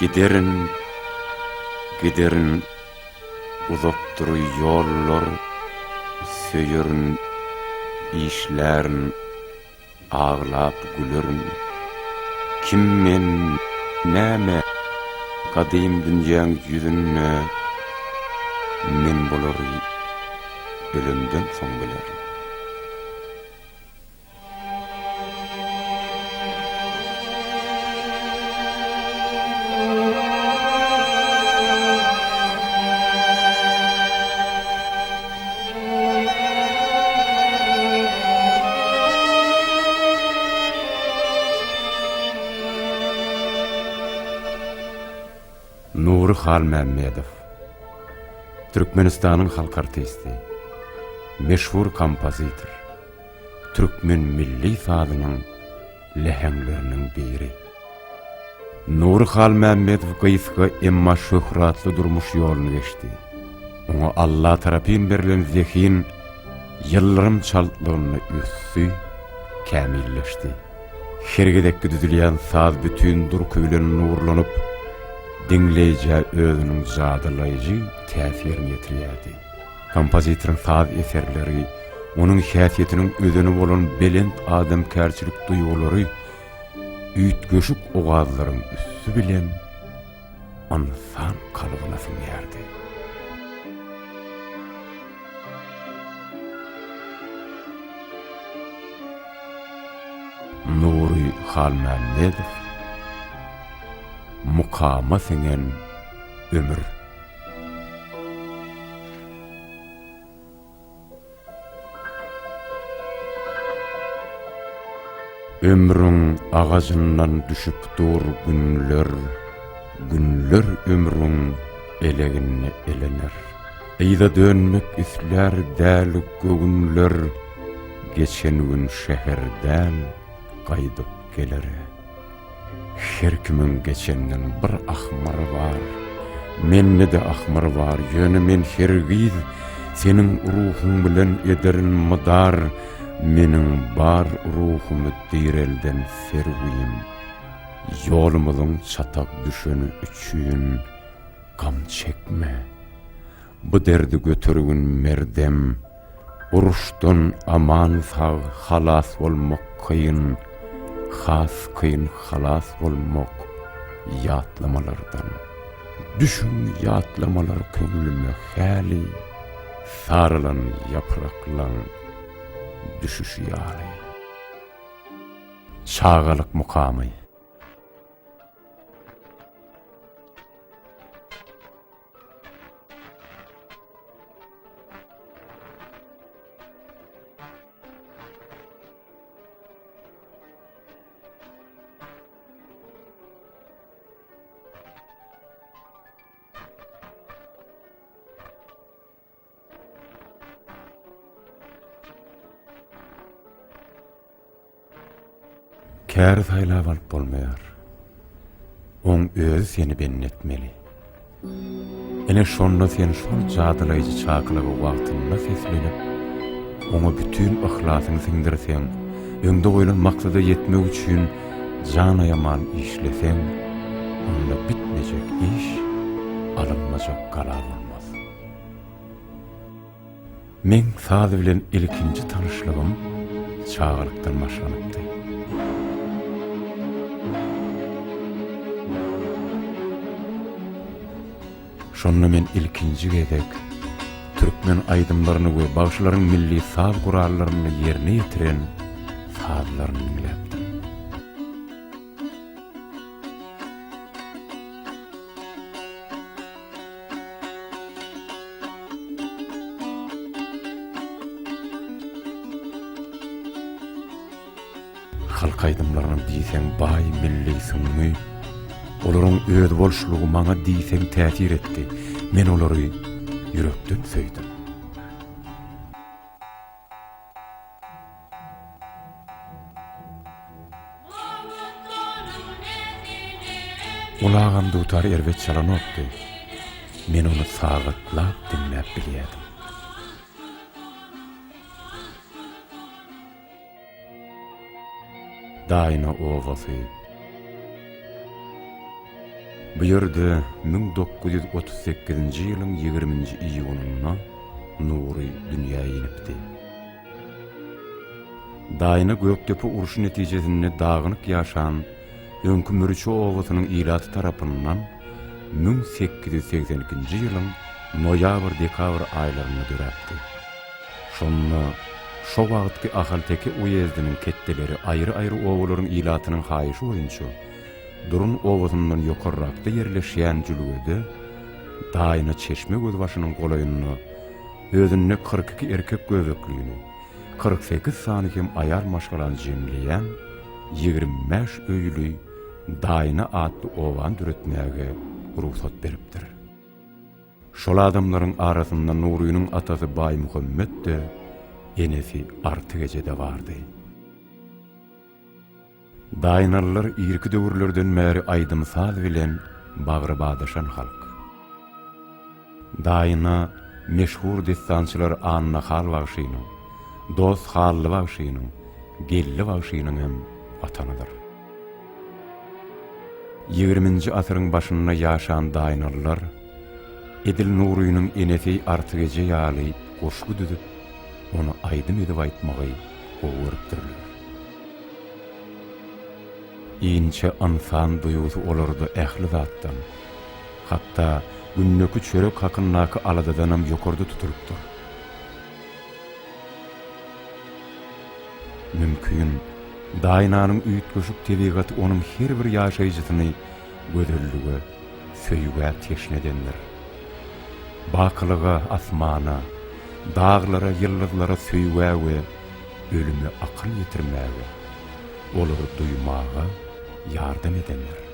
Giderin, giderin, uzakdyr ýollar, Söýerin, işlärin, aglap gülerin. Kim men, näme, gadym dünýäň ýüzünde, Men bulary ölemden soň bilerin. Nury Halmämmedow, Türkmenistanyň halk artisti, meşhur kompozitor. Türkmen milli sazynyň läheňleriniň biri. Nury Halmämmedow gysga, emma şöhratly durmuş ýoluny geçdi. Oňa Alla tarapyn berlen zehin ýyldyrym çaltlygynda ösdi, kämilleşdi. Her gezekki düzülýän saz bütin durky bilen nurlanyp, diňleýjä özüniň jadylaýjy täsirini ýetirýärdi. Kompozitoryň saz eserleri, onuň häsiýetiniň özeni bolan belent adamkärçilik duýgulary üýtgeşik owazlaryň üsti bilen ynsan kalbyna siňýärdi. Nury Halmämmedow, Mukama siňen ömür. Ömrüň agajyndan düşüp dur günler, Günler ömrüň eleginde elener. Yza dönmek islär däli göwünler, Geçen gün şäher däl gaýdyp gelere. Her kimiň geçenden bir ahmyry bar. Mende-de ahmyr bar, ýöne men hergiz Seniň ruhuň bilen ederin mydar, Meniň bar ruhumy direlden serwim. Ýolumyzyň çatak düşeni üçin gam çekme. Bu derdi götergin merdem. Uruşdan aman-sag halas bolmak kyn, Has kyn halas bolmak ýatlamalardan. Düşüň ýatlamalar köňlüme häli, Saralan ýapraklaň düşüşi ýaly. Çagalyk mukamy. Käri saýlap alyp bolmaýar. Oň özi seni bendi etmeli. Ine şonda sen şol jadylaýjy çakylyga wagtynda seslenip, oňa bütin yhlasyňy siňdirseň, öňde goýlan maksada ýetmek üçin jan aýaman işleseň, onda bitmejek iş, alynmajak gala bolmaz. Meň saz bilen ilkinji tanyşlygym çagalykdan başlanypdy. Şonda men ilkinji gezek türkmen aýdymlaryny we bagşylaryň milli saz gurallarynda ýerine ýetiren sazlaryny diňläpdim. Halk aýdymlarynyň diýseň baý milli süňňi, olaryň özboluşlygy maňa diýseň täsir etdi. Men olary ýürekden söýdüm. Ol agam dutary erbet çalanokdy. Men ony sagatlap diňläp bilýärdim. Daýna obasy. Bu ýerde 1938-nji ýylyň ýigriminji iýunynda Nury dünýä inipdi. Daýna Gökdepe urşy netijesinde dagynyk ýaşan öňki Mürçe obasynyň ilaty tarapyndan 1882-nji ýylyň noýabr-dekabr aýlarynda döräpdi. Şonda şo wagtky Ahalteke uýezdiniň ketdeleri aýry-aýry obalaryň ilatynyň haýyşy boýunça Durun obasyndan ýokarrakda ýerleşýän jülgede Daýna çeşme gözbaşynyň golaýynda özünde 42 erkek göbeklini, 48 sany hem aýal maşgalany jemleýän 25 öýli Daýna atly obany döretmäge rugsat beripdir. Şol adamlaryň arasynda Nurynyň atasy Baýmuhammet-de, enesi Artyk eje-de bardy. Daýnalylar irki döwürlerden bäri aýdym-saz bilen bagry badaşan halk. Daýna meşhur dessançylar Annahal bagşynyň, Dost Hally bagşynyň, Geldi bagşynyň hem watanydyr. Ýigriminji asyryň başynda ýaşan daýnalylar edil Nurynyň enesi Artyk eje ýaly goşgy düzüp, ony aýdym edip aýtmagy gowy görüpdirler. Inçe ynsan duýgusy olarda ähli zatdan, hatda gündeki çörek hakyndaky aladadanam ýokarda tutulypdyr. Mümkin, Daýnanyň üýtgeşik tebigaty onuň her bir ýaşaýjysyny gözellige, söýgä teşne edendir. Bakylyga, asmana, daglara, ýyldyzlara söýgä we ölüme akyl ýetirmäge, olary duýmaga ýardam edendir.